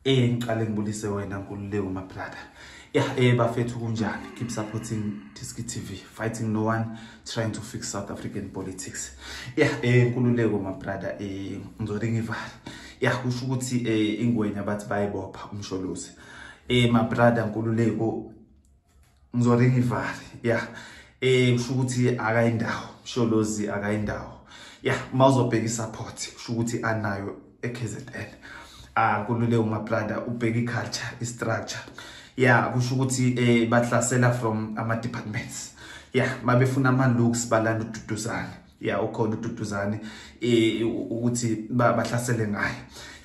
Ngiqale ngibulise wena Nkululeko my brother. Yeah, bafethu kunjani? Keep supporting Diski TV, fighting no one, trying to fix South African politics. Yeah, Nkululeko my brother, ngizobe ngivale. Yeah, kusho ukuthi ingwenya bathi bayibopha uMsholozi. My brother Nkululeko ngizobe ngivale. Yeah. Kusho ukuthi akayindawo, Msholozi akayindawo. Yeah, mawuzobheka isupport kusho ukuthi anayo eKZN. Nkululeko my brother ubheka iculture, istructure. Yeah, kusho ukuthi bahlasela from ama departments. Yeah, mabefuna ama looks balanda uDuduzane. Yeah, ukhona uDuduzane ukuthi bahlasele ngaye.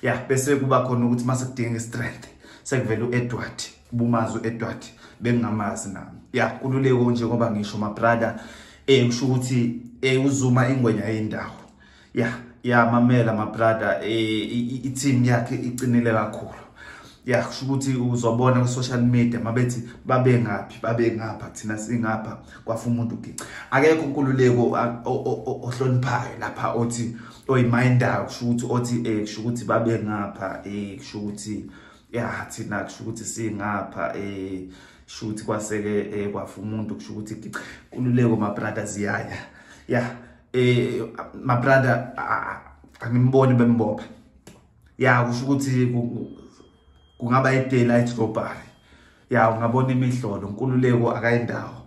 Yeah, bese kuba khona ukuthi mase kudinga strength sekuvela uEdward, bumazi uEdward bengingamazi nami. Yeah, Nkululeko njengoba ngisho my brother kusho ukuthi uZuma ingwenya yendawo. Yeah, yeah mamela my brother, i-team yakhe iqinile kakhulu. Yeah, kusho ukuthi uzobona ku social media mabethi babe ngaphi babe ngapha thina singapha kwafa umuntu gica. Akekho Nkululeko ohloniphayo lapha othi oyimindayo kusho ukuthi othi kusho ukuthi babe ngapha kusho ukuthi yeah thina kusho ukuthi singapha kusho ukuthi kwaseke kwafa umuntu kusho ukuthi gica. Nkululeko my brother ziyaya. Yeah, my brother angimboni bembopha. Yeah, kusho ukuthi kungaba i-daylight robbery. Yeah, ungabona imihlolo. Nkululeko akayindawo.